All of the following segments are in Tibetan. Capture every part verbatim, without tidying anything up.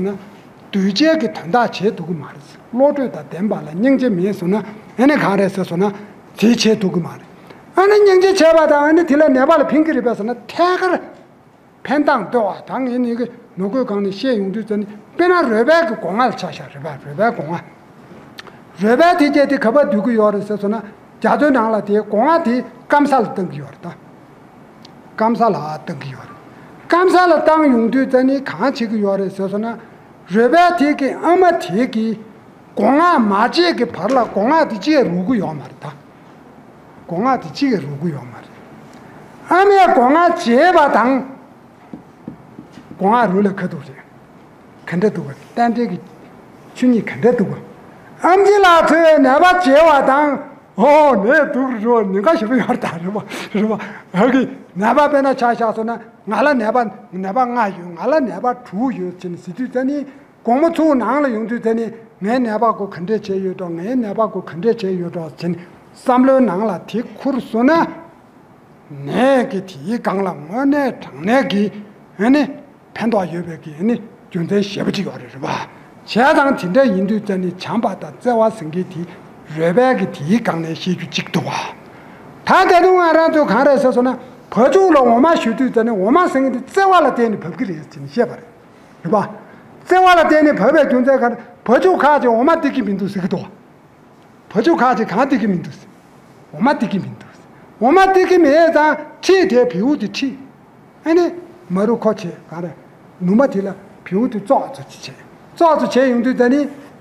ན། གདུལ་བྱའི་གི་དོན་དག་བྱེད་ཐུབ་ཀྱི་མ་རེད། བློ་གྲོས་དང་ལྡན་པ་ལ་སྙིང་རྗེ་མེད་སོང་ན་ཨ་ནི་གང་རེད་ཟེར་སོང་ན་དེ་བྱེད་ཐུབ་ཀྱི་མ་རེད། ཨ་ནི་སྙིང་རྗེ་བྱས་པ་དང་ཨ་ནི་དེ་ལ་ནད་པ་ལ་ཕན་གྱི་རེད་པས་ཟེར་ན་ཐད་ཀར་ཕན་གཏོང་ལྟོས་པ་དང་ངས་ནི་གི་ནོར་བཀོད་སྒང་ནས་བཤད་ཡོང་དུས་ཙ་ནི་དཔེར་ན་རོལ་པའི་གི་སྒོ་ང་ལ་ཆ་བཞག་རོལ་པ་རོལ་པའི་སྒོ་ང་། རོལ་པའི་དེ་སྐད་དེ་ག་པར་སྡུད་ཀྱི་ཡོད་རེད་ཟེར་སོང་ན་རྒྱ་མཚོའི་ནང་ལ་དེའི་སྒོ་ང་དེ་སྐམ་ས་ལ་བཏང་གི་ཡོད་རེད་ད། སྐམ་ས་ལ་བཏང་གི་ཡོད་རེད། སྐམ་ས་ལ་བཏང་ཡོང་དུས་ཙ་ནི་གང་བྱེད་ཀྱི་ཡོད་རེད་ཟེར་སོང་ན། རོལ་པའི་དེ་གི་ཨ་མ་དེ་གི་སྒོ་ང་མ་བརྗེས་ཀྱི་བར་ལ་སྒོ་ང་དེ་གཅིག་རུལ་གྱི་ཡོད་མ་རེད་ད། སྒོ་ང་དེ་གཅིག་རུལ་གྱི་ཡོད་མ་རེད། ཨ་མའི་སྒོ་ང་བརྗེས་པ་དང་། སྒོ་ང་རུལ་ལ་ཁ་ཐུག་རེད། ག་འདྲ་འདུག་ག་རྟེན་འབྲེལ་གྱི་ཆོས་ཉིད་ག་འདྲ་འདུག་ག་ཨམ་ཆི་ལགས་ཚོས་ནད་པ་བརྗེ་བ་དང་། ཨོ་ནད་འདུག་རེད་བ། ཉེན་ཁ་ཞེ་པོ་ཡོད་རེད་ད་རེད་བ་རེད་བ། ཨ་གི་ནད་པ་དཔེར་ན་ཆ་བཞག་སོང་ན་ང་ལ་ནད་པ་ནད་པ་ལྔ་ཡོད། ང་ལ་ནད་པ་དྲུག་ཡོད་ཟེར་ནས་ཟེར་དུས་ཙ་ནི། དགོང་མོ་ཚུར་ནང་ལ་ཡོང་དུས་ཙ་ནི་ངའི་ནད་པ་ཁོ་ག་འདྲས་བྱས་ཡོད་འགྲོ། ངའི་ནད་པ་ཁོ་ག་འདྲས་བྱས་ཡོད་འགྲོ་ཟེར་ནས་བསམ་བློའི་ནང་ལ་དེ་ཁུར་སོང་ན། ནད་ཀྱི་དེའི་སྒང་ལ་དངོས་གནས་དྲང་གནས་ཀྱི་ཨ་ནི་ཕན་ཐོགས་ཡོད་པའི་གི་ཨ་ནི་རྒྱུ་མཚན་ཞེ་པོ་ཅིག་ཡོད་རེད་རེད་པ། བྱས་ཙང་དེ་འདྲ་ཡིན་དུས་ཙ་ནི་བྱམས་པ་དང་བརྩེ་བ་ཟེར་མཁན་དེ་རོལ་པའི་གི་དེའི་སྒང་ནས་བཤད་རྒྱུ་གཅིག་འདུག་བ། ད་ད་དུང་ང་རང་ཚོ་གང་རེད་ཟེར་སོང་ན་བ་ཕྱུགས་ལ་འོ་མ་བཞོ་དུས་ཙ་ནི་འོ་མ་ཟེར་མཁན་དེ་བརྩེ་བ་ལ་བརྟེན་ནས་བབས་ཀྱི་རེད་ཟེར་ནས་བཤད་པ་རེད། རེད་པ། བརྩེ་བ་ལ་བརྟེན་ནས་བབས་པའི་རྒྱུ་མཚན་གང་རེད། བ་ཕྱུགས་ཁག་ཅིག་འོ་མ་སྟེར་གྱི་མི་འདུག་ཟེར་གྱི་འདུག་བ། བ་ཕྱུགས་ཁག་ཅིག་གང་སྟེར་གྱི་མི་འདུག་ཟེར། འོ་མ་སྟེར་གྱི་མི་འདུག་ཟེར། འོ་མ་སྟེར་གྱི་མེད་ཙང་ཁྲིད་དེ་བེའུ་དེ་ཁྲིད། ཨ་ནི་མ་རུ་ཁོ་བྱས་གང་རེད། ནུ་མ་དེ་ལ་བེའུ་དེ་བཙོག་བཙོག་ཅིག་བྱས། བཙོག་བཙོག་བྱས་ཡོང་དུས་ད་ནི་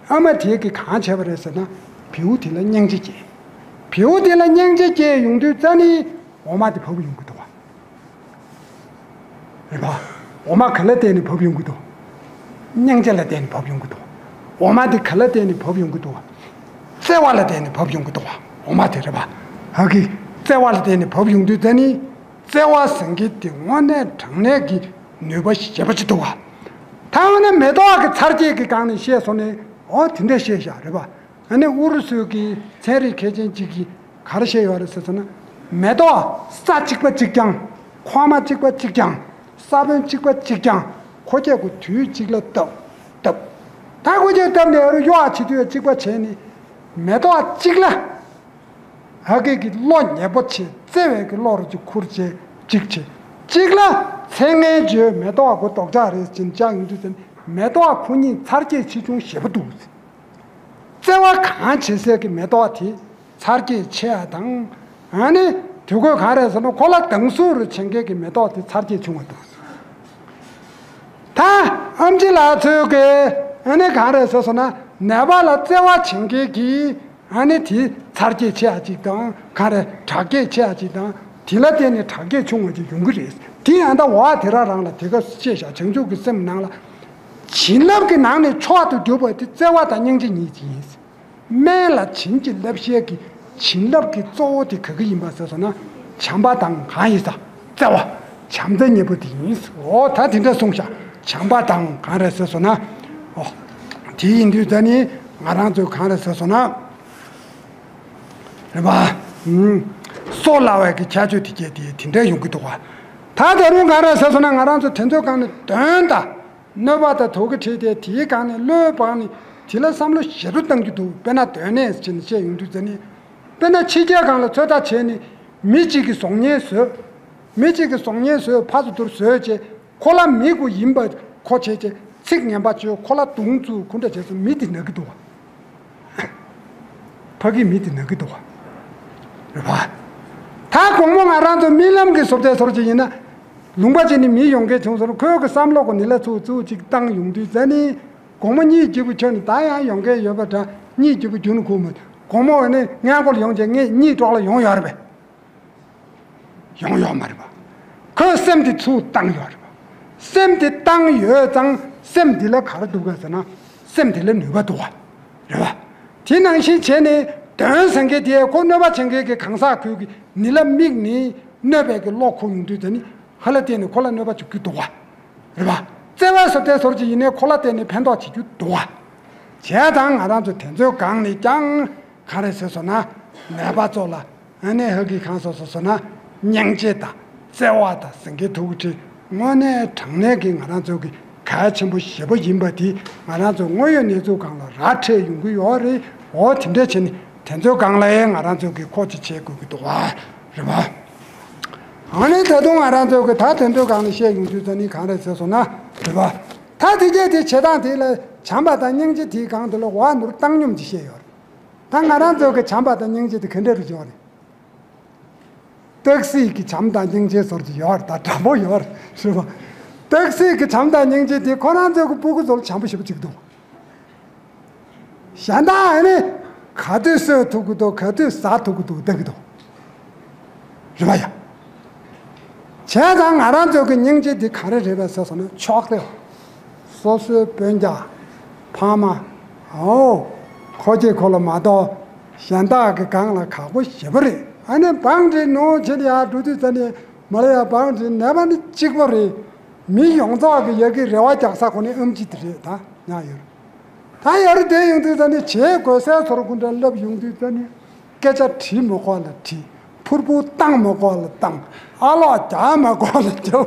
ཨ་མ་དེ་གིས་གང་བྱས་པ་རེད་ཟེར་ན། བེའུ་དེ་ལ་སྙིང་རྗེ་སྐྱེས། བེའུ་དེ་ལ་སྙིང་རྗེ་སྐྱེས་ཡོང་དུས་ད་ནི་འོ་མ་དེ་བབས་ཡོང་གི་འདུག་བ། རེད་པ། འོ་མ་ག་ལ་བརྟེན་ནས་བབས་ཡོང་གི་འདུག་སྙིང་རྗེ་ལ་བརྟེན་ནས་བབས་ཡོང་གི་འདུག་འོ་མ་དེ་ག་ལ་བརྟེན་ནས་བབས་ཡོང་གི་འདུག་བརྩེ་བ་ལ་བརྟེན་ནས་བབས་ཡོང་གི་འདུག་འོ་མ་དེ་རེད་པ། ཧ་གི། བརྩེ་བ་ལ་བརྟེན་ནས་བབས་ཡོང་དུས་ད་ནི། བརྩེ་བ་ཟེར་མཁན་དེ་དངོས་གནས་དྲང་གནས་ཀྱི་ནུས་པ་ཞེ་པོ་ཅིག་འདུག་བ། ད་འོ་ན་མེ་ཏོག་གི་འཚར་སྐྱེད་ཀྱི་སྒང་ནས་བཤད་སོང་ནས་འོ་དེ་འདྲ་བཤད་བཞག་རེད་པ། ཨ་ནི་ཨུ་རུ་སུ་གི་ཚན་རིག་མཁས་ཅན་གཅིག་གིས་ག་རེ་བཤད་ཡོད་རེད་ཟེར་ཟེར་ན། མེ་ཏོག་ས་གཅིག་པ་གཅིག་རྐྱང་། ཁོག་མ་གཅིག་པ་གཅིག་རྐྱང་། ས་བོན་གཅིག་པ་གཅིག་རྐྱང་། ཁོ་རྒྱལ་གོ་དུས་གཅིག་ལ་བཏབ། བཏབ། ད་ཁོ་རྒྱལ་བཏབ་ནས་ཨ་རུ་གཡོ་བ་བྱེད་དུས་གཅིག་པ་བྱས་ནས། མེ་ཏོག་གཅིག་ལ། ཨ་ཀེ་གི་བློ་ཉེ་པོ་བྱས་བརྩེ་བའི་གི་བློ་རུ་གཅིག་ཁུར་བྱས་གཅིག་བྱས། གཅིག་ལ་ཚད་ངན་བརྗོད་མེ་ཏོག་གོ་ལྡོག་ཆ་རེད་ཅེས་བཅག་ཡོང་དུས་ཙམ་མེ་ཏོག་ཁོ་གཉིས་འཚར་སྐྱེད་ཆེ་ཆུང་ཞེ་པོ་འདུག། བརྩེ་བ་གང་བྱེད་སའི་གི་མེ་ཏོག་དེ་འཚར་སྐྱེད་ཆེ་ཡ་དང་། ཨ་ནི་དུས་གོས་གང་རེད་ཟེར་ན་ཁོ་ལ་སྡང་ཟུག་རུ་བྱེད་མཁན་གི་མེ་ཏོག་དེ་འཚར་སྐྱེད་ཆུང་བ་འདུག། ད་ཨམ་ཆི་ལགས་ཚོས་གི་ཨ་ནི་གང་རེད་ཟེར་སོང་ན་ནད་པ་ལ་བརྩེ་བ་བྱེད་མཁན་གི་ཨ་ནི་དེ་འཚར་སྐྱེད་ཆེ་ཡ་ཅིག་དང་གང་རེད་དྲག་སྐྱེད་ཆེ་ཡ་ཅིག་དང་དེ་ལ་བརྟེན་ནས་དྲག་སྐྱེད་ཆུང་བ་ཅིག་ཡོང་གི་རེད། དེ་ཡང་ད་འོ་དེ་རང་རང་ལ་དེ་ག་བཤད་བཞག་བྱང་ཆུབ་ཀྱི་སེམས་ནང་ལ། བྱིན་རླབས་ཀྱི་ནང་ནས་མཆོག་ཏུ་གྱུར་པ་དེ་བརྩེ་བ་དང་སྙིང་རྗེ་ཉིད་ཀྱིས་ཡིན། སྨན་ལ་བྱིན་གྱིས་བརླབ་ཤེས་ཀྱི་བྱིན་རླབས་ཀྱི་གཙོ་བོ་དེ་ག་གི་ཡིན་པ་ཟེར་སོང་ན་བྱམས་པ་དང་གང་ཡིན་ས་བརྩེ་བ། བྱམས་བརྩེ་གཉིས་པོ་དེ་ཡིན། འོ་ད་དེ་འདྲ་གསུངས་ཤག། བྱམས་པ་དང་གང་རེད་ཟེར་སོང་ན། འོ། དེ་ཡིན་དུས་ད་ནི་ང་རང་ཚོས་གང་རེད་ཟེར་སོང་ན། རེད་པ། ཨུམ། གསོ་སླ་བའི་གི་ཁྱད་ཆོས་དེ་གྱད་དེ་དེ་འདྲ་ཡོང་གི་འདུག་བ། ད་ད་རུང་གང་རེད་ཟེར་སོང་ན་ང་རང་ཚོ་དེ་ཚོའི་སྒང་ནས་གདོན་དང་། གནོད་པ་དང་དོགས་ཀྱི་ཁྲིད་དེ་དེའི་སྒང་ནས་བློས་བབས་ནས་དེ་ལ་བསམ་བློ་ཞེ་དྲག་བཏང་རྒྱུ་འདུག། དཔེར་ན་གདོན་ནད་ཟེར་ནས་བཤད་ཡོང་དུས་ཙ་ནི། དཔེར་ན་ཕྱི་རྒྱལ་སྒང་ལ་ཚོད་ལྟ་བྱས་ནས་མི་གཅིག་གི་གཟུགས་བརྙན་བཟོས། མི་གཅིག་གི་གཟུགས་བརྙན་བཟོས་ཕར་ཚུར་བསྡུར་བཟོས་བྱས་ཁོ་ལ་མི་དགོས་ཡིན་པ་ཁོ་བྱས་བྱས་ཚིག་ངན་པ་བརྗོད་ཁོ་ལ་མདུང་བཙུགས་ཁོ་འདྲ་བྱས་སོང་མི་དེ་ན་གི་འདུག་བ། ཕ་གི་མི་དེ་ན་གི་འདུག་བ། རེད་བ། ད་དགོང་མོ་ང་རང་ཚོ་རྨི་ལམ་གྱི་བཟོ་ལྟ་བཟོ་འདྲ་ཅིག་ཡིན་ན། ལུང་པ་ཅིག་ནས་མི་ཡོང་མཁན་བྱུང་སོང་ཁོའི་གི་བསམ་བློ་གོ་ནི་ལ་ཚུགས་ཚུགས་ཅིག་བཏང་ཡོང་དུས་ཙ་ནི། དགོང་མོ་གཉིད་སྐྱིད་པོ་ཁྱོན་ནས་ད་ཡང་ཡོང་མཁན་ཡོད་པ་འདྲ་གཉིད་སྐྱིད་པོ་རྒྱུན་ཁུག་མ། དགོང་མོ་འོ་ནས་སྔས་མགོ་ལ་ཡོང་བྱས་ངས་གཉིད་དཀྲོག་ལ་ཡོང་ཡོད་རེད་པས། ཡོང་ཡོད་མ་རེད་པ། ཁོས་སེམས་དེ་ཚུར་བཏང་ཡོད་རེད་པ། སེམས་དེ་བཏང་ཡོད་ཙང་སེམས་འདི་ལ་ག་རེ་འདུག་ག་ཟེར་ན་སེམས་དེ་ལ་ནུས་པ་འདུག་བ། རེད་བ། དེ་ནང་བཞིན་བྱས་ནས་གདོན་ཟེར་མཁན་དེ་ཁོ་གནོད་པ་བྱེད་མཁན་གྱི་གང་ཟག་ཁོས་ཀྱི་ནི་ལ་དམིགས་ནས་གནོད་པའི་གི་བློ་འཁོར་ཡོང་དུས་དེ་ནི་ཧ་ལ་བརྟེན་ནས་ཁོ་ལ་གནོད་པ་བྱེད་རྒྱུ་འདུག་བ། རེད་བ། བརྩེ་བ་སོགས་དེ་སོར་གྱི་ཡིན་ནའི་ཁོ་ལ་བརྟེན་ནས་ཕན་ཐོགས་བྱེད་རྒྱུ་འདུག་བ། བྱས་ཙང་ང་རང་ཚོ་དེ་ཚོའི་སྒང་ནས་ཀྱང་ག་རེ་ཟེར་སོང་ན་ནད་པ་ཚོ་ལ། ཨ་ནེ་ཧ་གི་གང་སོ་སོ་སོ་ན་སྙིང་རྗེ་དང་བརྩེ་བ་དང་སེང་གེ་ཐུགས་ཁྲིད་དངོས་གནས་དྲང་གནས་ཀྱི་ང་རང་ཚོ་གི་ གལ་ཆེན་པོ་ཞེ་པོ་ཡིན་པ་དེ་ང་རང་ཚོ་དངོས་ཡོད་གནས་ཚུལ་སྒང་ལ་ར་འཕྲོད་ཡོང་གི་ཡོད་རེད། འོ་དེ་འདྲ་བྱས་ནས་དེ་ཚོའི་སྒང་ལ་ཡང་ང་རང་ཚོ་གི་མཁོ་ཆས་བྱེད་དགོས་ཀྱི་འདུག་བ། རེད་བ། ཨ་ནི་ད་དུང་ང་རང་ཚོ་གི་ད་དེ་ཚོའི་སྒང་ལ་བཤད་ཡོང་དུས་ཙ་ནི་གང་རེད་ཟེར་སོང་ན། རེད་བ། ད་དེ་གས་དེ་བྱེད་སྟངས་དེ་ལ་བྱམས་པ་དང་སྙིང་རྗེ་དེའི་སྒང་དེ་ལ་འོ་ནོར་བཏང་སྙོམས་ཀྱི་བཤད་ཡོད་རེད། ད་ང་རང་ཚོ་གི་བྱམས་པ་དང་སྙིང་རྗེ་དེ་ག་འདྲ་རུ་ཡོད་རེད། སྟག་གཟིག་གི་བྱམས་དང་སྙིང་རྗེ་ཟེར་གྱི་ཡོད་རེད། ད་འདྲ་པོ་ཡོད་རེད། རེད་བ། སྟག་གཟིག་གི་བྱམས་དང་སྙིང་རྗེ་དེ་ཁོ་རང་ཚོ་གི་སྤུ་གུ་ཚོ་ལ་བྱམས་པོ་ཞེ་པོ་བྱེད་ཀྱི་འདུག་གཞན་དག་ཨ་ནི་ག་དུས་གསོད་ཐུབ་ཀྱི་འདུག་ག་དུས་ཟ་ཐུབ་ཀྱི་འདུག་བལྟ་གི་འདུག་རེད་བ་ཡ། བྱས་ཙང་ང་རང་ཚོ་གི་སྙིང་རྗེ་འདི་ག་རེ་རེད་པས་ཟེར་སོང་ན་ཕྱོགས་རེད། སོ་སོའི་སྤུན་ཀྱག་ཕ་མ། ཨོ། ཁོ་གཅིག་ཁོ་ལ་མ་གཏོགས་གཞན་དག་གི་སྒང་ལ་ཁག་པོ་ཞེ་པོ་རེད། ཨ་ནི་བང་བསྒྲིགས་ནོར་བྱེད་ཡག་འགྲོ་དུས་ཙ་ནི་མ་ལ་ཡ་བང་བསྒྲིགས་ནས་པ་ནི་གཅིག་པོ་རེད། མི་ཡོངས་རྫོགས་ཀྱི་ཡ་གི་རེ་བ་རྒྱག་ས་ཁོ་ནི་ཨེམ་ཆི་དེ་རེད། ད་ཉག་ཡོད་རེད། ད་ཡར་བསྡད་ཡོང་དུས་ཙ་ནི་བྱེད་དགོས་སའི་ཚོར་ཁུ་འདྲ་ལབ་ཡོང་དུས་ཙ་ནི་སྐད་ཆ་དྲིས་མ་དགོས་ལ་དྲིས། ཕུར་བུ་བཏང་མ་དགོས་ལ་བཏང་། ཨ་ལོག་རྒྱག་མ་དགོས་ལ་རྒྱབ།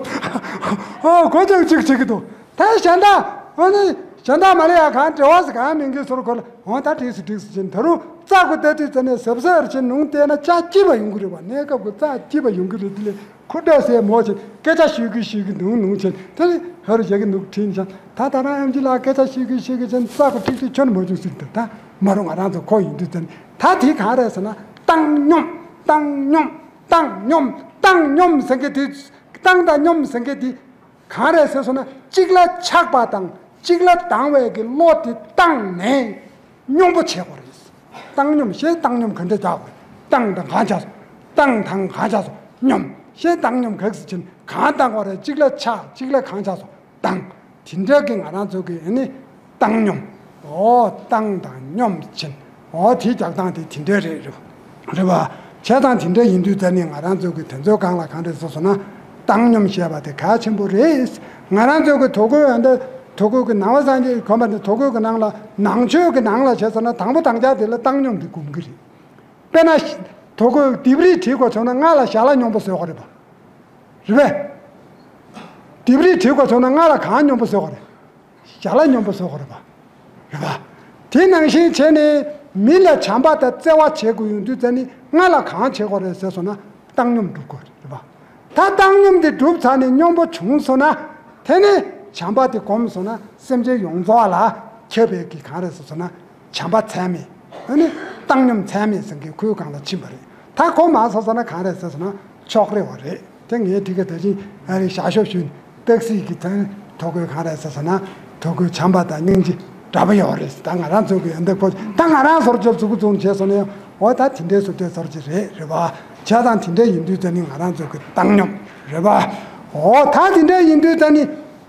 ཨོ་གོ་ཅག་ཅིག་བྱེད་ཀྱི་འདུག་ད་གཞན་དག་ཨ་ནི་གཞན་དག་མ་ལ་ཡ་གང་འབྲེལ་བ་ཟེར་གང་མིན་གྱི་ཚོར་ཁུ་ལ་འོ་ད་འགྲིག་སུ་འགྲིག་སུ་ཅན་ད་རུང་རྩ་གོ་ལྟ་དུས་ཙ་ནི་གཟབ་གཟབ་ཅན་ནུང་བལྟས་ན་ལྕགས་སྐྱིད་པ་ཡོང་གི་རེད་བ། གནས་སྐབས་ཀྱི་རྩ་སྐྱིད་པ་ཡོང་གི་རེད། དེ་ལས། ཁུ་འདྲ་སའི་མོ་ཆེན་སྐད་ཆ་ཤོད་ཀྱི་ཤོད་ཀྱི་ནུང་ནུང་ཆེན་དེ་ནི་ཧ་རུ་བཞག་གི་ནུག་དྲིན་ཤང་ད་ད་རང་ཨེམ་ཆི་ལགས་སྐད་ཆ་ཤོད་ཀྱི་ཤོད་ཀྱི་ཆེན་ས་གོ་ཁྲིག་ཁྲིག་ཁྱོན་མ་བྱུང་ཟིག་ད་ད་མ་རུང་ང་རང་ཚོ་ཁོ་ཡིན་དུས་ཙམ་ད་དེ་གང་རེད་ཟེར་ན་བཏང་སྙོམས་བཏང་སྙོམས་བཏང་སྙོམས་བཏང་སྙོམས་ཟེར་མཁན་དེ་བཏང་དང་སྙོམས་ཟེར་མཁན་དེ་གང་རེད་ཟེར་སོང་ན་གཅིག་ལ་ཆགས་པ་དང་གཅིག་ལ་སྡང་བའི་གི་བློ་དེ་བཏང་ནས། སྙོམས་པོ་བྱེད་དགོས་རེད། བཏང་སྙོམས་ཞེས་བཏང་སྙོམས་ག་འདྲ་རྒྱག་དགོས། བཏང་དང་གང་བྱ་སོ། བཏང་དང་གང་བྱ་སོ། སྙོམས་ཞེས་བཏང་སྙོམས་ག་ཟེར་ཕྱིན་གང་བཏང་དགོས་རེད། གཅིག་ལ་ཆགས་གཅིག་ལ་གང་བྱ་སོ། བཏང་། དེ་འདྲ་གི་ང་རང་ཚོ་གི་ཨ་ནི་བཏང་སྙོམས། ཨོ་བཏང་དང་སྙོམས་ཕྱིན། ཨོ་དེ་རྒྱག་སྟངས་དེ་དེ་འདྲ་རེད་རེད། རེད་བ། བྱས་ཙང་དེ་འདྲ་ཡིན་དུས་ད་ནི་ང་རང་ཚོ་གི་དེ་ཚོའི་སྒང་ལ་གང་རེད་ཟེར་སོང་ན། བཏང་སྙོམས་ཞེས་པ་དེ་གལ་ཆེན་པོ་རེད། ང་རང་ཚོ་གི་ཐོ་འགོད་ཨ་འདི་ཐོ་འགོད་ཀྱི་ནང་པ་སངས་རྒྱས་ཀྱི་གོམ་པ་འདི་ཐོ་འགོད་ཀྱི་ནང་ལ་ནང་ཆོས་ཀྱི་ནང་ལ་བྱས་ཙང་ན་དང་པོ་དང་རྒྱ་དེ་ལ་བཏང་སྙོམས་དེ་སྒོམ་གྱི་རེད། དཔེར་ན་ཐོ་འགོད་ལྡེབས་རིས་བྲིས་དགོས་བྱུང་ན་ང་ལ་ཞྭ་ལ་སྙོམས་པོ་བཟོས་དགོས་རེད་པ། རེད་པས། ལྡེབས་རིས་བྲིས་དགོས་བྱུང་ན་ང་ལ་གང་སྙོམས་པོ་བཟོས་དགོས་རེད། ཞྭ་ལ་སྙོམས་པོ་བཟོས་དགོས་རེད་པ། རེད་པ། དེ་ནང་བཞིན་བྱས་ནས་མི་ལ་བྱམས་པ་དང་བརྩེ་བ་བྱེད་དགོས་ཡོང་དུས་ཙ་ནི་ང་ལ་གང་བྱེད་དགོས་རེད་ཟེར་སོང་ན་བཏང་སྙོམས་སྒྲུབ་དགོས་རེད་པ། ད་བཏང་སྙོམས་དེ་གྲུབ་ཚར་ནས་སྙོམས་པོ་བྱུང་སོང་ན་དེ་ནི་བྱམས་པ་དེ་སྒོམ་སོང་ན་སེམས་ཅན་ཡོངས་རྫོགས་ལ་ཁྱབ་པའི་གི་གང་རེད་ཟེར་སོང་ན་བྱམས་པ་ཚད་མེད། ཨ་ནི་བཏང་སྙོམས་ཚད་མེད་ཟེར་མཁན་ཁོའི་སྒང་ལ་ཕྱིན་པ་རེད། ད་ཁོ་མ་སོང་སོང་ན་གང་རེད་ཟེར་སོང་ན་ཕྱོགས་རེ་བ་རེད། དེ་ངས་དེ་ག་ད་ཅིང་ཨ་རི་ཞག་ཤོབ་ཞུས་ནས་སྟག་གཟིག་གི་དོན་ཐོ་འགོད་གང་རེད་ཟེར་སོང་ན་ཐོ་འགོད་བྱམས་པ་དང་སྙིང་རྗེ་འདྲ་པོ་ཡོད་རེད། ད་ང་རང་ཚོ་གི་ཡོན་ཏན་ཁོ་ད་ང་རང་ཚོར་ཅོལ་ཚུགས་ཚུགས་བྱས་སོང་ན་ཡང་འོ་ད་དེ་འདྲའི་བཟོ་ལྟས་ཚོར་གྱི་རེད། རེད་བ། བྱས་ཙང་དེ་འདྲ་ཡིན་དུས་ད་ནི་ང་རང་ཚོ་གི་བཏང་སྙོམས་རེད་བ། འོ་ད་དེ་འདྲ་ཡིན་དུས་ད་ནི་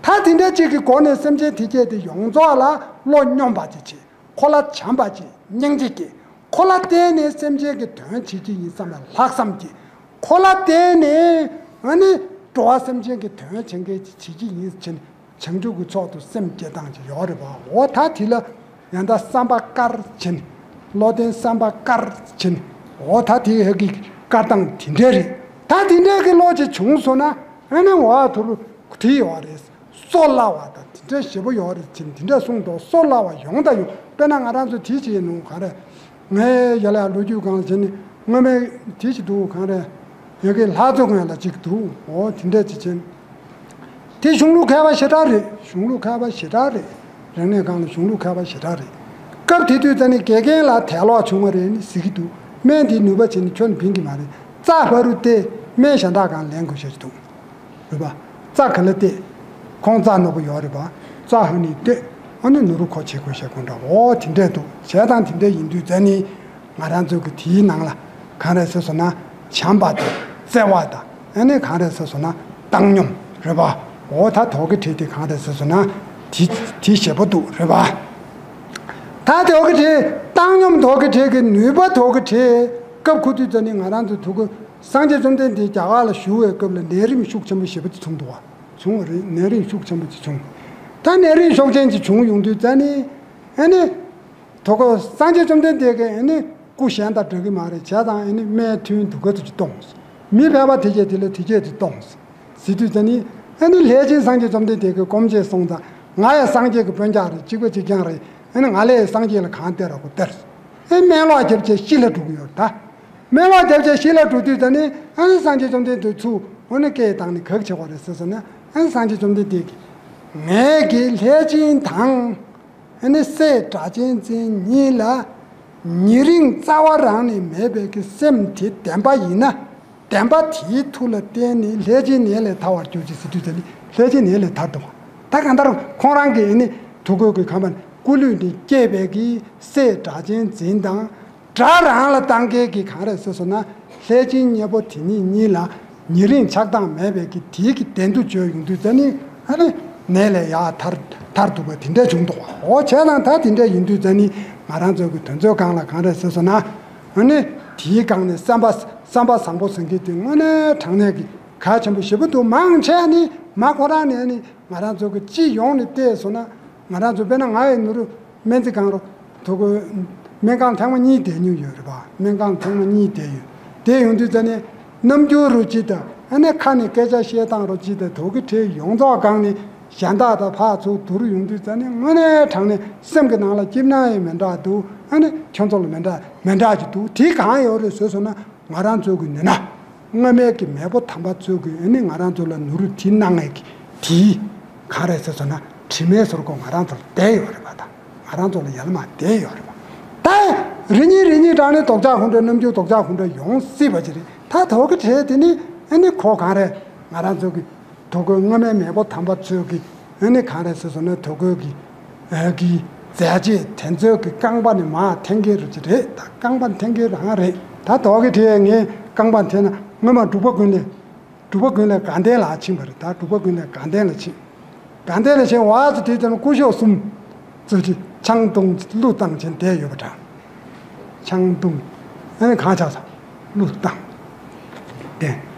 ད་དེ་འདྲ་གཅིག་གི་སྒོ་ནས་སེམས་ཅན་དེ་སྐྱེས་ཏེ་ཡོངས་རྫོགས་ལ་བློ་སྙོམས་པ་ཅིག་བྱེད། ཁོ་ལ་བྱམས་པ་སྐྱེ། སྙིང་རྗེ་སྐྱེ། ཁོ་ལ་བརྟེན་ནས་སེམས་ཅན་གྱི་དོན་བྱེད་ཀྱི་ཡིན་བསམ་པའི་ལྷག་བསམ་སྐྱེ། ཁོ་ལ་བརྟེན་ནས་ཨ་ནི་འགྲོ་བ་སེམས་ཅན་གྱི་དོན་བྱེད་མཁན་ཅིག་བྱེད་ཀྱི་ཡིན་ཕྱིན་བྱང་ཆུབ་ཀྱི་ཕྱོགས་སུ་སེམས་བསྐྱེད་སྟངས་ཅིག་ཡོད་རེད་པ། འོ་ད་དེ་ལ་ཡང་ད་བསམ་པ་དཀར་ཕྱིན། བློ་ལྡན་བསམ་པ་དཀར་ཕྱིན། འོ་ད་དེ་ཧ་གི་དཀར་སྟངས་དེ་འདྲས་རེད། ད་དེ་འདྲས་ཀྱི་བློ་ཅིག་བྱུང་སོང་ན་ཨ་ནི་འོ་ཐུར་དེ་ཡོད་རེད། གསོ་སླ་བ་དང་དེ་འདྲ་ཞེ་པོ་ཡོད་རེད་ཅེས་དེ་འདྲ་གསུངས་འདུག་གསོ་སླ་བ་ཡོང་དང་ཡོང་། དཔེར་ན་ང་རང་ཚོ་དེ་བྱས་ནུ་ག་རེ། ངའི་ཡ་ལ་ལོ་རྒྱུས་སྒང་ལ་བྱས་ནས་སྔོན་མའི་དེ་ཞིག་འདུག་ག་རེ། ཡ་གི་ལྷ་མཚོ་ངོས་ལ་ཅིག་འདུག་འོ་དེ་འདྲ་ཅིག་བྱས། དེ་གཞུང་ལུགས་མཁས་པ་ཞེ་དྲག་རེད། གཞུང་ལུགས་མཁས་པ་ཞེ་དྲག་རེད། རིག་གནས་སྒང་ལ་གཞུང་ལུགས་མཁས་པ་ཞེ་དྲག་རེད། སྐབས་དེ་དུས་ཙ་ནི་དགེ་རྒན་ལ་དལ་ལོག་བྱུང་བ་རེད་ནི་ཟེར་གྱི་འདུག་སྨན་དེའི་ནུས་པ་བྱས་ནས་ཁྱོན་ནས་ཕན་གྱི་མ་རེད། རྩ་ཕ་རུ་སྟེ་སྨན་གཞན་དག་སྒང་ལེན་དགོས་ཤེས་ཀྱི་འདུག་རེད་པ། རྩ་ག་ལ་བལྟས། ཁོང་རྩ་ནོར་བུ་ཡོད་རེད་པ། རྩ་ཧ་ནི་བལྟས། ཨ་ནི་ནོར་བུ་ཁོ་བྱེད་དགོས་ཤེས་ཀུན་འདྲ་འོ་དེ་འདྲས་འདུག་བྱས་ཙང་དེ་འདྲས་ཡིན་དུས་ཙ་ནི་ང་རང་ཚོ་གི་དེའི་ནང་ལ་གང་རེད་ཟེར་སོང་ན་བྱམས་པ་དང་བརྩེ་བ་དང་ཨ་ནི་གང་རེད་ཟེར་སོང་ན་བཏང་སྙོམས་རེད་པ། འོ་ད་དོགས་ཀྱི་བྲིས་དེ་གང་རེད་ཟེར་སོང་ན་དེ་དེ་ཞེ་པོ་འདུག་རེད་པ། ད་དོགས་ཀྱི་བྲིས་བཏང་སྙོམས་དོགས་ཀྱི་བྲིས་ཀྱི་ནུས་པ་དོགས་ཀྱི་བྲིས་སྐབས་ཁུ་དུས་ཙ་ནི་ང་རང་ཚོ་ཐུག་གི་སངས་རྒྱས་བཅོམ་ལྡན་འདས་རྒྱ་གར་ལ་བཞུགས་པའི་སྐབས་ལ་ནད་རིམས་ཤུགས་ཆེན་པོ་ཞེ་པོ་ཅིག་བྱུང་འདུག་བ། བྱུང་བ་རེད། ནད་རིམས་ཤུགས་ཆེན་པོ་ཅིག་བྱུང་། ད་ནད་རིམས་ཤུགས་ཆེན་ཅིག་བྱུང་ཡོང་དུས་ཙ་ནི་ཨ་ནི་དོ་གོ་སངས་རྒྱས་བཅོམ་ལྡན་འདས་ཀྱིས་ཨ་ནི་སྐུ་གཞན་དང་འདྲ་གི་མ་རེད། བྱས་ཙང་ཨ་ནི་སྨན་ཐུན་དུ་ག་ཚོད་ཅིག་གཏོང་། མི་ཕལ་པ་དེ་གས་དེ་ལ་དེ་གས་དེ་གཏོང་། ཟེར་དུས་ཙ་ནི་ཨ་ནི་ལྷས་བྱིན་སངས་རྒྱས་བཅོམ་ལྡན་འདས་ཀྱིས་སྐོམ་བྱས་སོང་ཙང་ ང་ཡང་སངས་རྒྱས་ཀྱི་སྤུན་ཀྱག་རེད། གཅིག་པ་གཅིག་རྐྱང་རེད། ཨ་ནི་ང་ལས་སངས་རྒྱས་ལ་གང་སྟེར་ར་གོ་སྟེར། ཨེ་སྨན་ལོག་བརྒྱབ་བྱས་ཤི་ལ་འགྲོ་གི་ཡོད་ད། སྨན་ལོག་བརྒྱབ་བྱས་ཤི་ལ་འགྲོ་དུས་ད་ནི་ཨ་ནི་སངས་རྒྱས་བཅོམ་ལྡན་འདས་ཚུར་ཨ་ནི་སྐད་བཏང་ནས་ག་གི་བྱེད་དགོས་རེད་ཟེར་སོང་ན། ཨ་ནི་སངས་རྒྱས་བཅོམ་ལྡན་འདས་ཀྱིས་ངེད་ཀྱི་ལྷས་བྱིན་དང་། ཨ་ནི་སྲས་སྒྲ་གཅན་འཛིན་གཉིས་ལ་ཉེ་རིང་རྩ་བ་རང་ནས་མེད་པའི་གི་སེམས་དེ་ལྡན་པ་ཡིན་ན། བདེན་པ་དེའི་མཐུ་ལ་བརྟེན་ནས་ལྷས་བྱིན་ནད་ལས་ཐར་བར་གྱུར་ཅིག་ཟེར་དུས་ཙ་ནི་ལྷས་བྱིན་ནད་ལས་ཐར་འདུག་ད་གང་ལྟར་ཁོང་རང་གི་ནི་ཐུགས་ཁུར་གྱི་ཁ་མ་ནི་སྐུ་ལུས་ནས་སྐྱེས་པའི་གི་སྲས་སྒྲ་གཅན་འཛིན་དང་། དགྲ་རང་ལ་བཏང་མཁན་གྱི་གང་རེད་ཟེར་སོང་ན། ལྷས་བྱིན་གཉེན་པོ་དེ་ཉིད་གཉིས་ལ་ཉེ་རིང་ཆགས་སྡང་མེད་པའི་གི་དེའི་གི་བདེན་མཐུ་བརྗོད་ཡོང་དུས་ཙ་ནི་ཨ་ནི་ནད་ལས་ཡར་ཐར་ཐར་འདུག་པ་དེ་འདྲ་བྱུང་འདུག་འོ་བྱས་ཙང་ད་དེ་འདྲ་ཡིན་དུས་ཙ་ནི་ང་རང་ཚོ་གི་དོན་ཚོད་སྒང་ལ་གང་རེད་ཟེར་སོང་ན། ཨ་ནི་དེའི་སྒང་ནས་བསམ་པ་བསམ་པ་བཟང་པོ་ཟེར་མཁན་དེ་དངོས་གནས་དྲང་གནས་ཀྱི་གལ་ཆེན་པོ་ཞེ་པོ་འདུག་མང་ཆེ་ནི་མ་ཁོ་རང་ནས་ནི་ང་རང་ཚོ་གི་སྤྱི་ཡོངས་ནས་བལྟས་སོང་ན། ང་རང་ཚོ་དཔེར་ན་ང་ཡི་ནུ་རུ་སྨན་རྩིས་ཁང་རུ་ཐུག་གི་སྨན་ཁང་ཐེངས་མ་གཉིས་བསྡད་མྱོང་ཡོད་རེད་པ། སྨན་ཁང་ཐེངས་མ་གཉིས་བསྡད་ཡོད། དེ་ཡོང་དུས་ཙ་ནས་རྣམ་འགྱུར་རུ་ཅི་དང་ཨ་ནི་ཁ་ནས་སྐད་ཆ་བཤད་སྟངས་རུ་ཅི་དང་དུག་གི་ཁྲལ་ཡོངས་རྫོགས་སྒང་ནས་གཞན་དག་དང་ཕར་ཚུར་བསྡུར་ཡོང་དུས་ཙ་ནས་དངོས་གནས་དྲང་གནས་སེམས་ཀྱི་ནང་ལ་སྐྱིད་སྣང་ཡང་མི་འདྲ་འདུག་ཨ་ནི་ཁྱོད་ཚོ་ལ་མི་འདྲ་མི་འདྲ་ཅིག་འདུག་དེ་གང་ཡོད་རེད་ཟེར་སོང་ན། ང་རང་ཚོ་གི་ནུས་ན། སྔ་མའི་གི་མེས་པོ་དམ་པ་ཚོས་གི་ཨ་ནི་ང་རང་ཚོ་ལ་ནུ་རུ་དེ་གནང་ངེས་ཀྱི་དེའི་ག་རེ་ཟེར་སོང་ན་དྲི་མའི་ཟུར་གོ་ང་རང་ཚོ་ལ་བསྡད་ཡོད་རེད་པ། ད་ང་རང་ཚོ་ལ་ཡལ་མ་བསྡད་ཡོད་རེད་པ། ད་རེ་གཉིས་རེ་གཉིས་དྲག་ནས་རྡོག་ཆག་ཁོང་ཁྲོ་རྣམ་འགྱུར་རྡོག་ཆག་ཁོང་ཁྲོ་ཡོང་སྲིད་པ་ཅི་རེད། ད་དོ་གི་གྲས་དེ་ནི་ཨ་ནི་ཁོ་གང་རེད། ང་རང་ཚོ་གི་དོ་གོས་སྔ་མའི་མེས་པོ་དམ་པ་ཚོས་གི་ཨ་ནི་གང་རེད་ཟེར་སོང་ན་དོ་གོས་གི་ཨ་གི་རྫས་ཆས་དེ་ཚོའི་གི་རྐང་པ་ནི་མར་འཐེན་གི་རུ་ཅི་རེད། ད་རྐང་པ་འཐེན་གི་རང་རེད། ད་དོ་གི་དེ་ངས་རྐང་པ་འཐེན་ན་སྔོན་མ་འབྲུག་པ་ཀུན་ལེགས་འབྲུག་པ་ཀུན་ལེགས་དགའ་ལྡན་ལ་ཕྱིན་པ་རེད། ད་འབྲུག་པ་ཀུན་ལེགས་དགའ་ལྡན་ལ་ཕྱིན། དགའ་ལྡན་ལ་ཕྱིན་བ་ཚོ་དེ་ཚོ་ནི་སྐུ་ཞབས་གསུམ་ཚོ་ཅི་ཆང་བཏུང་གླུ་བཏང་བྱས་བསྡད་ཡོད་པ་འདྲ། ཆང་བཏུང་། ཨ་ནི་གང་ཆགས་ས་གླུ་བཏང་། དེ་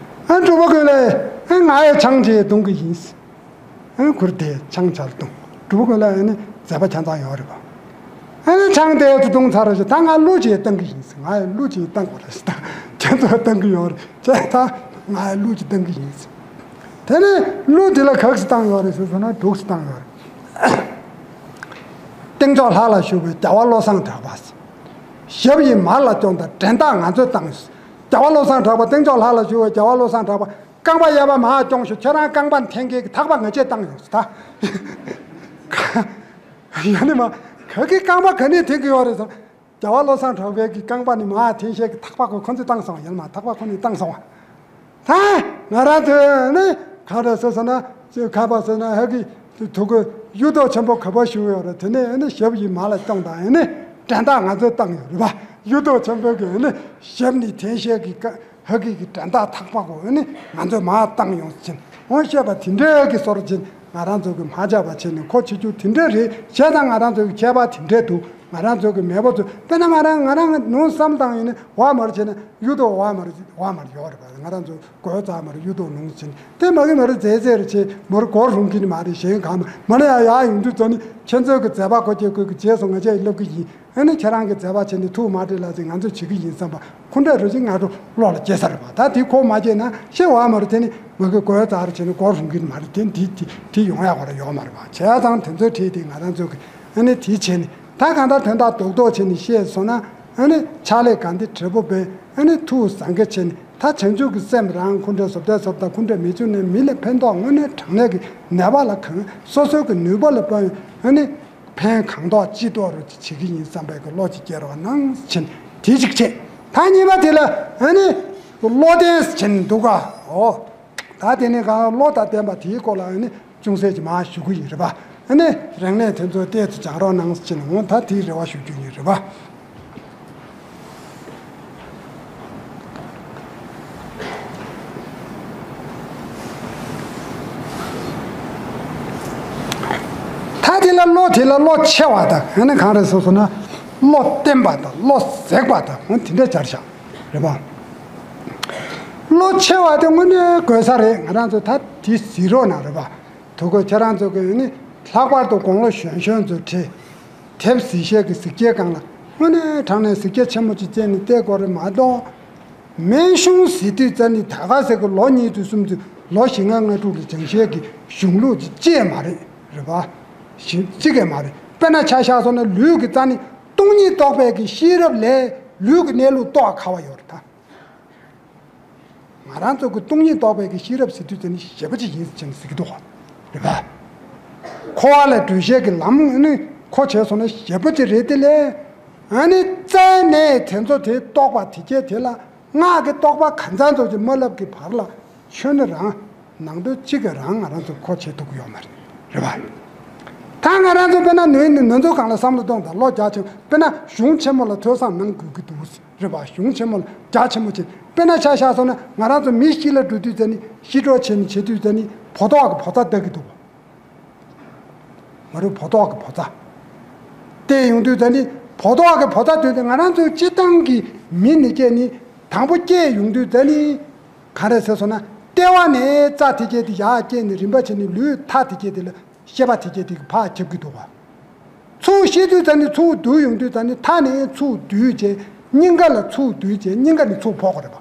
ཨ་འབྲུག་པ་ཀུན་ལེགས་ཨ་ང་ཡི་ཆང་ཅིག་བཏུང་གི་ཡིན། ཨ་ཁུར་དེ་ཆང་ཆར་བཏུང་། འབྲུག་པ་ཀུན་ལེགས་ཨ་ནི་མཛད་པ་ཆ་ཚང་ཡོད་རེད་པ། ཨ་ནི་ཆང་དེ་ཚོ་བཏུང་ཚར་རེད། ད་ང་གླུ་ཅིག་བཏང་གི་ཡིན་ཟེར། ང་ཡི་གླུ་ཅིག་བཏང་དགོས་རེད་ཟེར། ད་ཁྱེད་ཚོ་བཏང་གི་ཡོད་རེད་ཅེས། ད་ང་ཡི་གླུ་ཅིག་བཏང་གི་ཡིན་ཟེར། དེ་ནས་གླུ་དེ་ལ་ག་གིས་བཏང་ཡོད་རེད་ཟེར་སོང་ན་འབྲུག་གིས་བཏང་ཡོད་རེད། སྟེང་ཕྱོགས་ལྷ་ལ་བཞུགས་པའི་རྒྱལ་བ་བློ་བཟང་གྲགས་པ་ཟེར། ཞབས་ཡིན་མར་ལ་བརྐྱངས་དང་འགྲན་ཟླ་ང་ཚོས་བཏང་ཟེར། རྒྱལ་བ་བློ་བཟང་གྲགས་པ་སྟེང་ཕྱོགས་ལྷ་ལ་བཞུགས་པའི་རྒྱལ་བ་བློ་བཟང་གྲགས་པ་རྐང་པ་གཡས་པ་མར་བརྐྱངས་ཤོག་ཁྱོད་རང་རྐང་པ་འཐེན་མཁན་གྱི་ཐག་པ་ང་ཆས་བཏང་ཡོད་ཟེར། ད་ཡང་ནི་མ་ག་གི་རྐང་པ་ག་ནས་འཐེན་གི་ཡོད་རེད་ཟེར། རྒྱལ་བ་བློ་བཟང་གྲགས་པའི་གི་རྐང་པ་ནི་མར་འཐེན་ཤེས་ཀྱི་ཐག་པ་ཁོ་ཁོ་ཚོས་བཏང་སོང་བ། ཡང་མ་ཐག་པ་ཁོ་ནས་བཏང་སོང་བ། ད་ང་རང་ཚོས་ནི་ག་རེ་ཟེར་ཟེར་ན་ཅིག་ཁ་པ་ཟེར་ན་ཧ་གི་དུ་གུ་གཡུ་ཐོག་ཆེན་པོ་ག་པར་བཞུགས་ཡོད་རེད། དེ་ནས་ནི་ཞབས་ཡིན་མར་ལ་བརྐྱངས་དང་ནི་འགྲན་ཟླ་ང་ཚོས་བཏང་ཡོད་རེད་པ། གཡུ་ཐོག་ཆེན་པོའི་གི་ནི་ཞབས་ནི་འཐེན་ཤེས་ཀྱི་ཀ་ཧ་གི་གི་འགྲན་ཟླ་ཐག་པ་གོ་ནི་ང་ཚོས་མར་བཏང་ཡོང་ཟེར་ཕྱིན། འོ་བཤད་པ་དེ་འདྲའི་གི་སོར་ཕྱིན། ང་རང་ཚོ་གི་མ་བྱས་པ་བྱས་ནས་ཁོ་བྱེད་རྒྱུ་དེ་འདྲ་རེད། བྱས་ཙང་ང་རང་ཚོ་གི་ཁྱད་པར་དེ་འདྲ་འདུག་ང་རང་ཚོ་གི་མེས་པོ་ཚོ་དཔེར་ན་ང་རང་ང་རང་ནང་བསམ་བཏང་ཡིན་ན་བ་མར་བྱས་ན་གཡུ་ཐོག་བ་མར་བ་མར་ཡོད་རེད་པ། ང་རང་ཚོ་གོས་རྩ་མར་གཡུ་ཐོག་ནང་བྱས་ནས་དེ་མ་གི་མ་རེད་ཛེ་ཛེ་རེད་བྱས་མར་སྒོར་རུང་གི་ནི་མ་རེད། གཞན་གང་མ་མ་ནི་ཡ་ཡ་ཡོང་དུས་ཚོ་ནི་ཁྱེད་ཚོའི་གི་མཛད་པ་གོ་སྐྱེ་དགོས་གི་རྗེས་སུ་ང་ཅག་ཡི་སློབ་གི་ཡིན། ཨ་ནི་ཁྱེད་རང་གི་མཛད་པ་བྱས་ནས་ཐུགས་མ་དྲན་ལ་ཟིན་ང་ཚོས་བྱེད་ཀྱི་ཡིན་བསམ་པ་ཁོ་འདྲ་རུ་ཅིག་ང་ཚོ་བློ་ལ་སྐྱེ་ས་རེད་པ། ད་དེ་ཁོ་མ་སྐྱེས་ན་ཤེས་བ་མ་རེད། དེ་ནི་མ་གི་གོས་རྩར་བྱས་ནས་སྒོར་རུང་གི་མ་རེད། དེ་འདི་དེ་དེ་ཡོང་ཡག་བ་ར་ཡོག་མ་རེད་པ། བྱས་ཙང་དེ་ཚོའི་གྲས་དེ་ང་རང་ཚོ་གི་ཨ་ནི་དེ་བྱས་ནས་ད་གང་ལྟར་དོན་དག་རྡོག་རྡོག་བྱས་ནས་བཤད་སོང་ན་ཨ་ནི་ཕྱག་ལས་གང་དེ་བྲེལ་པོ་བས་ཨ་ནི་ཐུགས་བཟང་གི་བྱས་ནས་ད་བྱང་ཆུབ་ཀྱི་སེམས་རང་ཁོ་འདྲ་བཟོ་ལྟ་བཟོ་ལྟ་ཁོ་འདྲ་མི་བྱུང་ནས་མི་ལ་ཕན་ཐོགས་དངོས་གནས་དྲང་གནས་ཀྱི་ནད་པ་ལ་གང་སོ་སོའི་གི་ནུས་པ་ལ་དཔག་ཨ་ནི། ཕན་གང་ཐོགས་ཅི་ཐོགས་རུ་བྱེད་ཀྱི་ཡིན་བསམ་པའི་གི་བློ་ཅིག་སྐྱེ་རོགས་གནང་ཕྱིན་དེ་ཅིག་བྱས། ད་གཉིས་པ་དེ་ལ་ཨ་ནི་བློ་ལྡན་ཕྱིན་འདུག་ག་འོ། ད་དེ་ནི་གང་བློ་དང་ལྡན་པ་དེའི་སྐོར་ལ་ཨ་ནི་ཅུང་ཟད་ཅིག་མར་ཞུ་གི་ཡིན་རེད་པ། ཨ་ནི་རིང་ལས་དེ་ཚོ་ཏོག་ཙམ་སྦྱང་རོགས་གནང་ཕྱིན་འོ། ད་དེའི་རེ་བ་ཞུ་རྒྱུ་ཡིན་རེད་པ། ད་དེ་ལ་བློ་དེ་ལ་བློ་ཆེ་བ་དང་ཨ་ནི་གང་རེད་ཟེར་སོང་ན་བློ་བརྟན་པ་དང་བློ་ཟེགས་པ་དང་འོ་དེ་འདྲ་སྦྱར་བཞག་རེད་པ། བློ་ཆེ་བ་དེ་དངོས་གནས་དགོས་ས་རེད། ང་རང་ཚོ་ད་དེ་གཟིགས་རོགས་གནང་རེད་པ། དུ་གོ་ཁྱེད་རང་ཚོ་གི་ཨ་ནི་ལྷག་པར་དུ་དགུང་ལོ་གཞོན་གཞོན་ཚོ་ཁྲིད། དེབ་གཟིགས་ཤེས་ཀྱི་གཟིགས་སྐྱེལ་སྒང་ལ་དངོས་གནས་དྲང་གནས་གཟིགས་སྐྱེལ་ཆེན་མོ་ཅིག་བཙལ་ནས་བལྟས་དགོས་རེད་མ་གཏོགས། སྨན་གཞུང་ཟེར་དུས་ཙ་ནི་ད་ག་ཟེ་གི་ལོ་གཉིས་དུ་གསུམ་དུ་ལོ་བཞི་ལྔ་ལྔ་དྲུག་ལ་སྦྱང་ཤེས་ཀྱི་གཞུང་ལུགས་ཅིག་ཅེས་མ་རེད་རེད་པ། གཅིག་གས་མ་རེད། དཔེར་ན་ཆ་བཞག་སོང་ན་ལུས་ཀྱི་རྩ་ནི་སྟོང་ཉིད་རྟོགས་པའི་གི་ཤེས་རབ་ལས་ལུས་ཀྱི་གནས་ལུགས་རྟོགས་ཁག་པོ་ཡོད་རེད་ད། ང་རང་ཚོ་གི་སྟོང་ཉིད་རྟོགས་པའི་གི་ཤེས་རབ་ཟེར་དུས་དེ་ནི་ཞེ་པོ་ཅིག་ཡིན་ཟེར་ནས་ཟེར་གྱི་འདུག་ག། རེད་པ། འཁོར་བ་ལས་གྲོལ་བྱེད་ཀྱི་ལམ་ནི་མཁོ་བྱས་སོང་ན་ཞེ་པོ་ཅིག་རེད་དེ་ལས། ཨ་ནི་རྩ་ནས་དེ་ཚོ་དེ་རྟོགས་པ་དེ་སྐད་དེ་ལ་སྔགས་ཀྱི་རྟོགས་པ་གང་ཚང་ཚོ་ཅིག་མ་བསླབ་ཀྱི་བར་ལ་ཆོས་ནི་རང་ནང་དོན་གཅིག་གི་རང་ང་རང་ཚོ་མཁོ་བྱེད་ཐུབ་ཀྱི་ཡོད་མ་རེད། རེད་པ། ད་ང་རང་ཚོ་དཔེར་ན་ནོར་ནི་ནོར་འཛོལ་སྒང་ལ་བསམ་བློ་གཏོང་དང་བློ་རྒྱ་ཆེན་དཔེར་ན་གཞུང་ཆེན་མོ་ལ་ཐོས་བསམ་གནང་དགོས་ཀྱི་འདུག། རེད་པ། གཞུང་ཆེན་མོ་ལ་རྒྱ་ཆེན་པོ་ཅིག་དཔེར་ན་ཆ་བཞག་སོང་ན་ང་རང་ཚོ་མི་ཞིག་ལ་འགྲོ་དུས་ཙ་ནི་ཤི་གྲོགས་བྱས་ནས་བྱེད་དུས་ཙ་ནི་བོ་ཏོག་གི་བོ་ཚ་ལྟ་གི་འདུག་པ། མ་རུ་བོ་ཏོག་གི་བོ་ཚ་བལྟས་ཡོང་དུས་ཙ་ནི་བོ་ཏོག་གི་བོ་ཚ་དུས་ཙ་ང་རང་ཚོའི་སྤྱིར་བཏང་གི་མི་ནི་སྐྱེས་ནི་དང་པོ་སྐྱེས་ཡོང་དུས་ཙ་ནི་ག་རེ་ཟེར་སོང་ན་ལྟེ་བ་ནས་རྩ་དེ་སྐྱེས་དེ་ཡར་སྐྱེས་ནི་རིམ་པ་བྱས་ནི་ལུས་མཐའ་དེ་སྐྱེས་དེ་ལ་ཤེས་པ་དེ་སྐྱེས་དེ་གི་ཕར་ཁྱབ་ཀྱི་འདུག་པ། ཚུར་ཤི་དུས་ཙ་ནི་ཚུར་བསྡུ་ཡོང་དུས་ཙ་ནི་མཐའ་ནས་ཚུར་བསྡུས་བྱས་སྙིང་ག་ལ་ཚུར་བསྡུས་བྱས་སྙིང་ག་ནས་ཚུར་ཕོག་གི་རེད་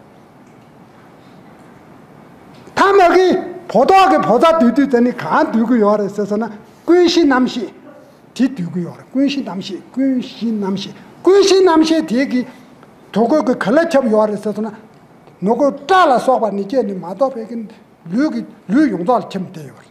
པ། མཐའ་མ་གི་བོ་ཏོག་གི་བོ་ཚ་བསྡུས་དུས་ཙ་ནི་གང་བསྡུས་ཀྱི་ཡོད་རེད་ཟེར་སོང་ན་ཀུན་གཞི་རྣམ་ཤེས་དེ་བསྡུས་ཀྱི་ཡོད་རེད། ཀུན་གཞི་རྣམ་ཤེས་ཀུན་གཞི་རྣམ་ཤེས་ཀུན་གཞི་རྣམ་ཤེས་དེ་གི་དོ་གོས་ཀྱི་ག་ལ་ཁྱབ་ཡོད་རེད་ཟེར་སོང་ན་ནོར་གོས་སྐྲ་ལ་སོགས་པ་ནི་སྐྱེས་ནི་མ་གཏོགས་པའི་གི་ལུས་ཀྱི་ལུས་ཡོངས་རྫོགས་ལ་ཁྱབ་བསྡད་ཡོད་རེད།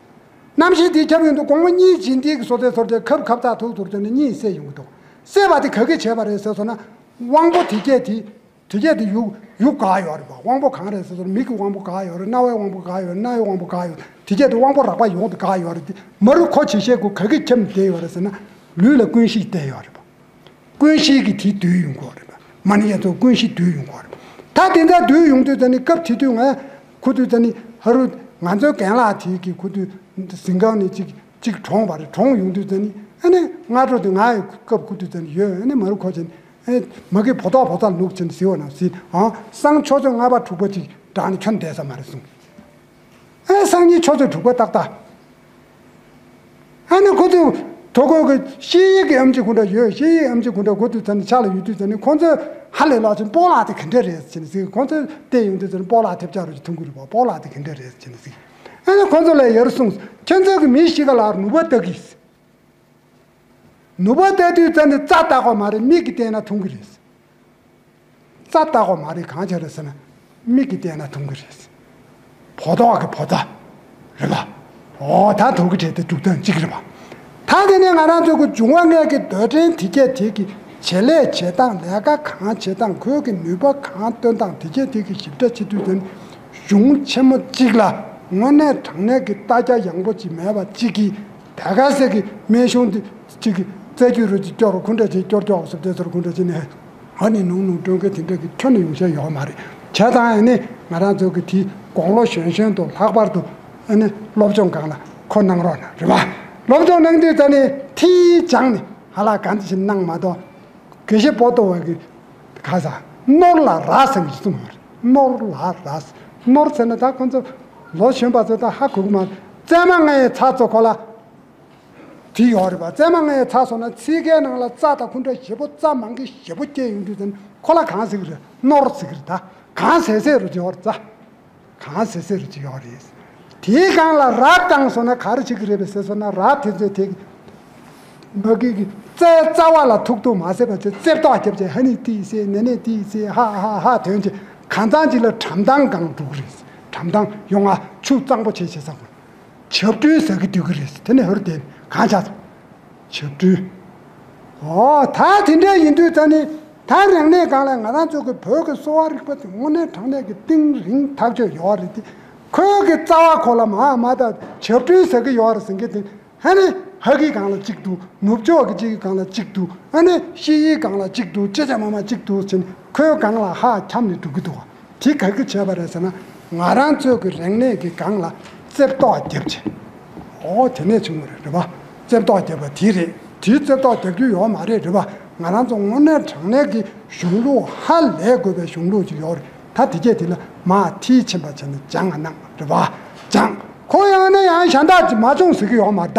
རྣམ་ཤེས་དེ་ཁྱབ་ཡོང་དུས་དགོང་མོ་གཉིད་སྦྱིན་དུས་ཀྱི་སོ་ཚེ་སོར་ཚེ་ཁབ་ཁབ་ཚག་ཐུག་ཐུག་བྱས་ནས་གཉིད་སད་ཡོང་གི་འདུག། སད་པ་དེ་ག་གིས་བྱས་པ་རེད་ཟེར་སོང་ན་དབང་པོ་དེ་སྐྱེས་དེ་དེ་སྐྱེས་དེ་ཡུག་ཡུག་ག་ཡོད་རེད་པ། དབང་པོ་གང་རེད་ཟེར་སོང་ན་མིག་གི་དབང་པོ་ག་ཡོད་རེད། རྣ་བའི་དབང་པོ་ག་ཡོད་རེད། སྣའི་དབང་པོ་ག་ཡོད་རེད། དེ་སྐྱེས་དེ་དབང་པོ་རགས་པ་ཡོངས་དེ་ག་ཡོད་རེད། དེ་མ་རུ་མཁོ་བྱེད་ཤེས་དགོས་ག་གིས་ཁྱབ་བསྡད་ཡོད་རེད་ཟེར་ན་ལུས་ལ་ཀུན་གཞི་བསྡད་ཡོད་རེད་པ། ཀུན་གཞི་གི་དེ་བསྡུས་ཡོང་གི་རེད་པ། མ་ཎི་ཡན་ཚོགས་ཀུན་གཞི་བསྡུས་ཡོང་གི་རེད་པ། ད་དེ་འདྲ་བསྡུས་ཡོང་དུས་ཙ་ནི་སྐབས་དེ་དུས་ང་ཁུ་དུས་ཙ་ནི་ཧ་རུ་ང་ཚོའི་རྒན་ལགས་དེ་གི་ཁུ་དུས་གཟིམ་ཁང་ནས་ཅིག་ཅིག་གྲོངས་པ་རེད། གྲོངས་ཡོང་དུས་ཙ་ནི་ཨ་ནི་སྔ་དྲོ་དེ་ང་ཡི་སྐབས་ཁུ་དུས་ཙ་ནི་ཡོད། ཨ་ནི་མ་རུ་ཁོ་ཅན་ཨ་ནི་མ་གི་བོ་ཏོག་བོ་ཚ་ལུག་ཅན་ཟིའོ་ན་ཟི་ཨང་སང་ཆོས་ཚོད་ལྔ་པ་དྲུག་པ་ཅིག་དྲག་ནས་ཁྱོན་བསྡད་ས་མ་རེད་གསུངས། ཨ་སང་ཉིན་ཆུ་ཚོད་དྲུག་པ་ཏག་ཏག་ཨ་ནི་ཁོ་ཚོས་དོ་ཁོ་གི་ཤེས་ཡིག་གི་ཨམ་ཆི་ཁུ་འདྲ་ཡོད། ཤེས་ཡིག་ཨམ་ཆི་ཁུ་འདྲ་གོ་དུས་ཙ་ནི་ཆ་ལ་ཡོད་དུས་ཙ་ནི་ཁོ་ཚོས་ཧ་ལས་ལོག་ཅིང་སྤོ་ལགས་དེ་ག་འདྲ་རེད་ཟེར་ནས་ཟིག། ཁོ་ཚོས་བལྟས་ཡོང་དུས་ཙ་ནི་སྤོ་ལགས་ཐེབས་ཆག་རུ་ཅིག་མཐོང་གི་རེད་པ། སྤོ་ལགས་དེ་ག་འདྲ་རེད་ཟེར་ནས་ཟིག། ཨ་ནི་ཁོ་ཚོ་ལ་ཡར་གསུངས། ཁྱོད་ཚོ་གི་མི་ཤི་ཁ་ལ་ནུས་པ་ལྟ་གི། ནུས་པ་ལྟ་དུས་ཙ་ནི་རྩ་ལྟ་གོ་མ་རེད། མིག་གིས་བལྟས་ན་མཐོང་གི་རེད། རྩ་ལྟ་གོ་མ་རེད། གང་བྱས་རེད་ཟེར་ན་མིག་གིས་བལྟས་ན་མཐོང་གི་རེད། བོ་ཏོག་གི་བོ་ཏ་རེད་པ། འོ་ད་དོ་གི་བྲལ་ཏེ་འཇུག་སྟངས་གཅིག་རེད་པ། ད་དེ་ནས་ང་རང་ཚོ་གི་འབྱུང་བ་ལྔའི་གི་འདོད་འགྲེལ་དེ་སྐད་དེ་གི་བྱེད་ལས་བྱེད་སྟངས་ལས་ཀ་གང་བྱེད་སྟངས་ཁོའི་གི་ནུས་པ་གང་སྟོན་སྟངས་དེ་སྐད་དེ་གི་ཞིབ་ཕྲ་བྱེད་དུས་ཙམ་གཞུང་ཆེན་མོ་གཅིག་ལ་དངོས་གནས་དྲང་གནས་ཀྱི་ལྟ་རྒྱ་ཡངས་པོ་ཅིག་མེད་པ་གཅིག་གིས་ད་ག་ཟེ་གི་སྨན་གཞུང་འདི་གཅིག་གི་རྩ་རྒྱུད་རུ་གཅིག་སྐྱོར་རུ་ཁུ་འདྲ་ཅིག་སྐྱོར་སྐྱོར་སུབ་དེ་ཚོར་ཁུ་འདྲ་ཅིག་ནས་ཨ་ནི་ནུང་ནུང་སྤྲོད་མཁན་དེ་འདྲ་གི་ཁྱོན་ནས་ཡོང་ཤེས་ཡོད་མ་རེད། བྱས་ཙང་ཨ་ནི་ང་རང་ཚོ་གི་དེ་དགུང་ལོ་གཞོན་གཞོན་དུ་ལྷག་པར་དུ་ཨ་ནི་སློབ་སྦྱོང་སྒང་ལ་ཁོ་གནང་རོགས་གནང་རེད་པ། སློབ་སྦྱོང་གནང་དུས་ད་ནི་ཐིའི་སྦྱང་ནས་ཧ་ལ་གང་དེ་བཞིན་གནང་མ་གཏོགས། དགེ་བཤེས་པོ་ཏོ་བ་གི་ག་ས་ནོར་ལ་ར་ཟེར་ནས་གསུངས་པ་རེད། ནོར་ལ་ར་ཟེར། ནོར་ཟེར་ན་ད་ཁོ་ཚོ་ལོ་གཞོན་པ་ཚོ་ད་ཧ་གོ་གི་མ་རེད། བཙས་མ་ལྔའི་ཚྭ་ཚོ་ཁོ་ལ་དེ་ཡོད་རེད་པ། བཙས་མ་ལྔའི་ཚྭ་སོང་ན་ཚིག་ཁའི་ནང་ལ་རྩ་དང་ཁུ་འདྲ་ཞེ་པོ་རྩ་མང་གི་ཞེ་པོ་སྐྱེས་ཡོང་དུས་ཙམ་ཁོ་ལ་གང་ཟེར་གི་རེད། ནོར་ཟེར་གི་རེད། ད་གང་ཟེར་ཟེར་རུ་ཅི་ཡོད་རེད་རྩ། གང་ཟེར་ཟེར་རུ་ཅི་ཡོད་རེད། དེའི་སྒང་ལ་ར་བཏང་སོང་ན་ག་རེ་བྱེད་ཀྱི་རེད་པས་ཟེར་སོང་ན་ར་དེ་ཚོས་དེ་མ་གི་གི་རྩའི་རྩ་བ་ལ་ཐུག་ཐུག་མ་ཟེར་བ་ཚེ་རྩེ་བཏོག་རྒྱབ་བྱས་ཧ་ནི་ཏི་ཟེར་ནེ་ནེ་ཏི་ཟེར་ཧ་ཧ་ཧ་དོན་བྱེད་གང་ཚང་གཅིག་ལ་གྲམ་ཐང་སྒང་འགྲོ་གི་རེད། གྲམ་ཐང་ཡོང་ང་ཆུ་གཙང་པོ་བྱས་བྱས་ས་གོ་ཆབ་ཀྲུའི་ཟ་གི་སྡོད་ཀྱི་རེད། དེ་ནས་ཧོར་དེ་གང་ཆགས་སོང་། ཆབ་ཀྲུའི། ཨོ་ད་དེ་འདྲ་ཡིན་དུས་ད་ནི་ད་རིག་གནས་སྒང་ལ་ང་རང་ཚོ་གི་བོད་ཀྱི་གསོ་བ་རིག་པ་དེ་དངོས་གནས་དྲང་གནས་ཀྱི་གཏིང་རིང་ཐག་ཆོད་ཡོད་རེད་དེ། ཁོའི་གི་རྩ་བ་ཁོ་ལ་མ་མ་ད་ཆབ་ཀྲུའི་ཟ་གི་ཡོད་རེད་ཟེར་མཁན་དེ་ཧ་ནི་ཧ་གི་སྒང་ལ་གཅིག་འདུག། ནུབ་ཕྱོགས་ཀྱི་གཅིག་གི་སྒང་ལ་གཅིག་འདུག། ཨ་ནི་ཤི་ཡི་སྒང་ལ་གཅིག་འདུག། ཅེ་ཅེ་མ་མ་གཅིག་འདུག་ཟེར་ནས་ཁོའི་སྒང་ལ་ཧ་འཁྱམས་ནས་འགྲོ་གི་འདུག། དེ་ག་གི་བྱས་པ་རེད་ཟེར་ན་ང་རང་ཚོའི་གི་རིག་གནས་ཀྱི་སྒང་ལ་རྩེ་བཏོག་རྒྱབ་བྱས། ཨོ་དེ་ནས་བྱུང་བ་རེད་རེད་པ། རྩེ་བཏོག་རྒྱབ་པ་དེ་རེད། དེའི་རྩེ་བཏོག་རྒྱག་རྒྱུ་ཡོད་མ་རེད་རེད་པ། ང་རང་ཚོ་དངོས་གནས་དྲང་གནས་ཀྱི་གཞུང་ལུགས་ཧ་ལས་དགོས་པའི་གཞུང་ལུགས་ཅིག་ཡོད་རེད། ད་དེ་སྐད་དེ་ལ་མ་ཐིའི་ཕྱིན་པ་བྱས་ནས་སྦྱང་ང་གནང་རེད་པ། སྦྱང་། ཁོ་ཡང་ན་ཡང་གཞན་དག་ཅིག་མ་བྱུང་ཟེར་གི་ཡོད་མ་རེད་ད།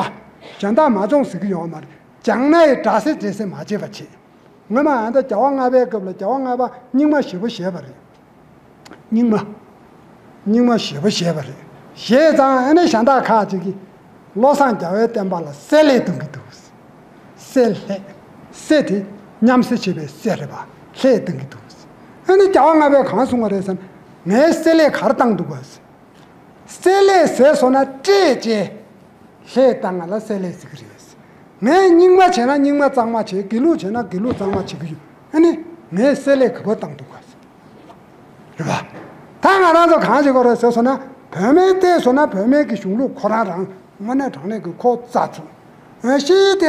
གཞན་དག་མ་བྱུང་ཟེར་གི་ཡོད་མ་རེད། སྦྱང་ན་ཡི་འདྲ་སེ་འདྲེ་སེ་མ་བྱེད་པ་བྱེད། སྔོན་མ་ཨ་མདའ་རྒྱལ་བ་ལྔ་པའི་སྐབས་ལ་རྒྱལ་བ་ལྔ་པ་རྙིང་མ་ཞེ་པོ་བཞེས་པ་རེད། རྙིང་མ། རྙིང་མ་ཞེ་པོ་བཞེས་པ་རེད། བཞེས་ཙང་ཨ་ནི་གཞན་དག་ཁག་ཅིག་གིས་ བློ་བཟང་རྒྱལ་བའི་བསྟན་པ་ལ་བསྲེ་ལྷད་གཏོང་གི་འདུག། བསྲེ་ལྷད། བསྲེ་དེ་མཉམ་བསྲེ་བྱེད་པའི་བསྲེ་རེད་པ། ལྷད་གཏོང་གི་འདུག། ཨ་ནི་རྒྱལ་བ་ལྔ་པས་གང་གསུངས་པ་རེད་ཟེར་ན། ངའི་བསྲེ་ལྷད་ག་རེ་བཏང་འདུག་ག། བསྲེ་ལྷད་ཟེར་སོང་ན་སྤྲད་བྱས། ལྷད་བཏང་ང་ལ་བསྲེ་ལྷད་ཟེར་གི་རེད། ངས་རྙིང་མ་བྱས་ན་རྙིང་མ་གཙང་མ་བྱེད། དགེ་ལུགས་བྱས་ན་དགེ་ལུགས་གཙང་མ་བྱེད་ཀྱི་ཡོད། ཨ་ནི་ངས་བསྲེ་ལྷད་ག་པར་བཏང་འདུག་ག། རེད་པ། ད་ང་རང་ཚོ་གང་བྱེད་དགོས་རེད་ཟེར་སོང་ན། བོད་མིའི་ལྟས་སོང་ན་བོད་མིའི་གི་གཞུང་ལུགས་ཁོ་རང་རང་དངོས་གནས་དྲང་གནས་ཀྱི་ཁོ་རྩ་ཚུགས། ཨ་ཤེས་ཏེ།